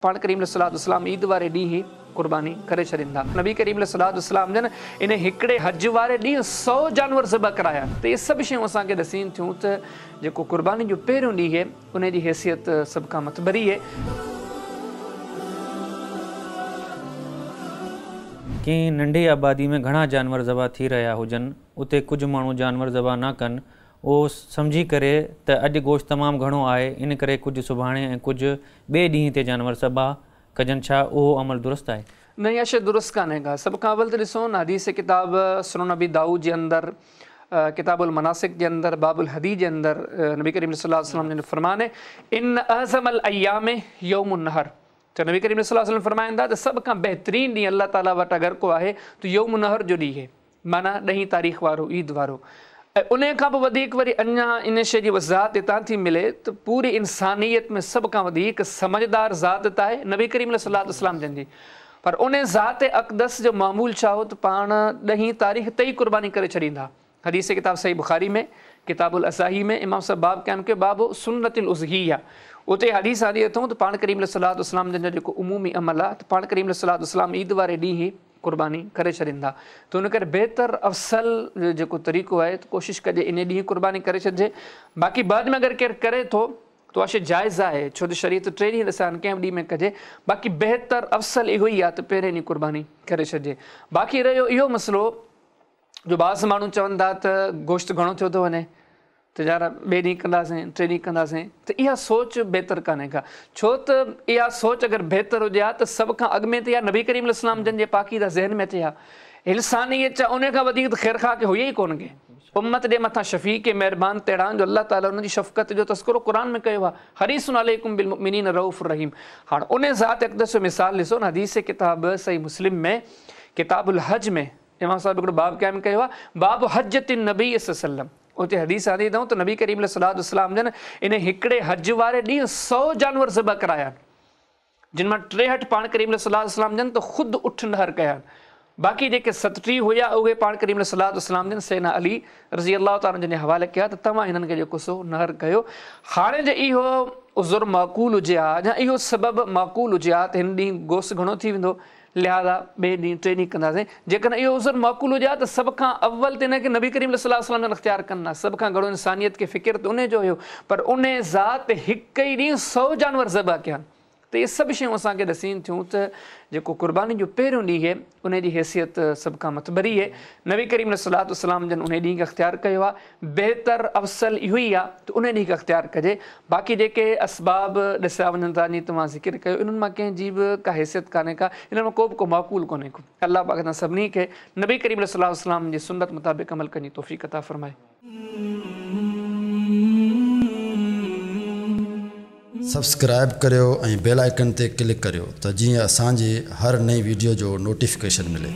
پاڻ ڪريم عليه الصلوة والسلام عيد واري ڏينهن ئي قرباني ڪري ڇڏيندا. نبي ڪريم عليه الصلوة والسلام جن ان هڪڙي حج واري ڏينهن سئو جانور ذبح ڪرايا. ته اهي سڀ شيون اسان کي ڏسين ٿيون ته جيڪو قرباني جو پهريون ڏينهن اهي ان جي حيثيت سڀ کان مٿڀري اهي. ڪنهن ننڍي آبادي ۾ گهڻا جانور ذبح ٿي رهيا هجن، اتي ڪجهه ماڻهو جانور ذبح نه ڪن، اهو سمجهي ڪري ته اڄ گوشت تمام گهڻو آهي، ان ڪري ڪجهه سڀاڻي ۽ ڪجهه ٻئي ڏينهن تي جانور ذبح ڪجن، ڇا اهو عمل درست آهي؟ نه اها شيء درست ڪانهي ڪا. سڀ کان اول ته ڏسو نه حديث ڪتاب سنن ابي دائود جي اندر ڪتاب المناسڪ جي اندر باب الهدي جي اندر نبي ڪريم صلي الله عليه وسلم جن جو فرمان آهي ان اعظم الايام يوم النحر ته نبي ڪريم صلي الله عليه وسلم فرمائن ٿا ته سڀ کان بهترين ڏينهن الله تعالي وٽ اگر ڪو آهي ته يوم النحر جو ڏينهن آهي. معنيٰ ڏهين تاريخ وارو عيد وارو ۽ انهيء کان به وڌيڪ وري اڃا ان شيء جي وضاحت هتان ٿي ملي ته پوري انسانيت ۾ سڀ کان وڌيڪ سمجهدار ذات ته آهي نبي ڪريم عليه الصلوة والسلام جن جي پر انهيء ذات اقدس جو معمول ڇا هو ته پاڻ ڏهين تاريخ تي ئي قرباني ڪري ڇڏيندا. حديث ڪتاب صحيح بخاري ۾ ڪتاب الاضاحي ۾ امام صاحب باب قائم ڪيو باب سنت الاضحيه اتي حديث آندي اٿئون ته پاڻ ڪريم عليه الصلوة والسلام جن جو جيڪو عمومي عمل آهي ته پاڻ ڪريم عليه الصلوة والسلام عيد واري ڏينهن ئي قرباني ڪري ڇڏين ٿا ته ان ڪري بهتر افضل جيڪو طريقو آهي ته ڪوشش ڪجي انهي ڏينهن قرباني ڪري ڇڏجي باقي بعد ۾ اگر ڪير ڪري ٿو ته اها شيء جائز آهي ڇو ته شريعت ٽي ڏينهن ڏسيا آهن ڪنهن به ڏينهن ۾ ڪجي باقي بهتر افضل اهو ئي آهي ته پهرين ڏينهن قرباني ڪري ڇڏجي باقي رهيو اهو مسئلو جو بعض ماڻهو چون ٿا ته گوشت گهڻو ٿيو ٿو وڃي ته يار ٻئي ڏينهن ڪنداسين ٽئين ڏينهن ڪنداسين ته اها سوچ بهتر ڪانهي ڪا ڇو ته اها سوچ اگر بهتر هجي ها ته سڀ کان اڳ ۾ ته اها نبي ڪريم عليه السلام جن جي پاڪيزه ذهن ۾ اچي ها انسانيت ڇا ان کان وڌيڪ ته خيرخواهه ڪي هئي ئي ڪونه ڪي امت جي مٿان شفيق مهربان تهڙا جو الله تعالي ان جي شفقت جو تذڪرو قرآن ۾ ڪيو آهي حريص عليڪم بالمؤمنين رؤف رحيم هاڻ ان ذات اقدس جو مثال ڏسو نه حديث ڪتاب صحيح مسلم ۾ ڪتاب الحج ۾ امام صاحب هڪڙو باب قائم ڪيو آهي باب حجة النبي صلي الله عليه وسلم اتي حديث آندي اٿئون ته نبي ڪريم عليه الصلوة والسلام جن ان هڪڙي حج واري ڏينهن سئو جانور ذبح ڪرايا جن مان 63 پاڻ ڪريم عليه الصلوة والسلام جن ته خود اٺ نحر ڪيا باقي جيڪي 37 هيا اهي پاڻ ڪريم عليه الصلوة والسلام جن سيدنا علي رضي الله تعالٰي جن جي حوالي ڪيا ته توهان هنن کي جيڪو سو نحر ڪيو. هاڻي جي اهو عذر معقول هجي ها يا اهو سبب معقول هجي ها ته هن ڏينهن گوشت گهڻو ٿي ويندو لهٰذا ٻئي ڏينهن ٽئين ڏينهن ڪنداسين. جيڪڏهن اهو عذر معقول هجي ها ته سڀ کان اول ته ان کي نبي ڪريم صلي الله عليه وسلم جن اختيار ڪن ها. سڀ کان گهڻو انسانيت کي فڪر ته انهي جو هيو پر انهي ذات هڪ ئي ڏينهن سئو جانور ذبح ڪيا. ته اهي سڀ شيون اسان کي ڏسين ٿيون ته جيڪو قرباني جو پهريون ڏينهن اهي انهي جي حيثيت سڀ کان مٿڀري اهي. نبي ڪريم عليه الصلوة والسلام جن انهي ڏينهن کي اختيار ڪيو آهي. بهتر افضل اهو ئي آهي ته انهي ڏينهن کي اختيار ڪجي. باقي جيڪي اسباب ڏسيا وڃن ٿا جيئن توهان ذڪر ڪيو انهن مان ڪنهن جي به ڪا حيثيت ڪانهي ڪا انهن مان ڪو به ڪو معقول ڪونهي ڪو. الله پاڪ اسان سڀني کي نبي ڪريم عليه الصلوة والسلام جي سنت مطابق عمل ڪرڻ جي توفيق عطا فرمائي. سبسڪرائيب ڪريو ۽ بيل آئيڪن تي ڪلڪ ڪريو ته جيئن اسان جي هر نئين ويڊيو جو نوٽيفڪيشن ملي.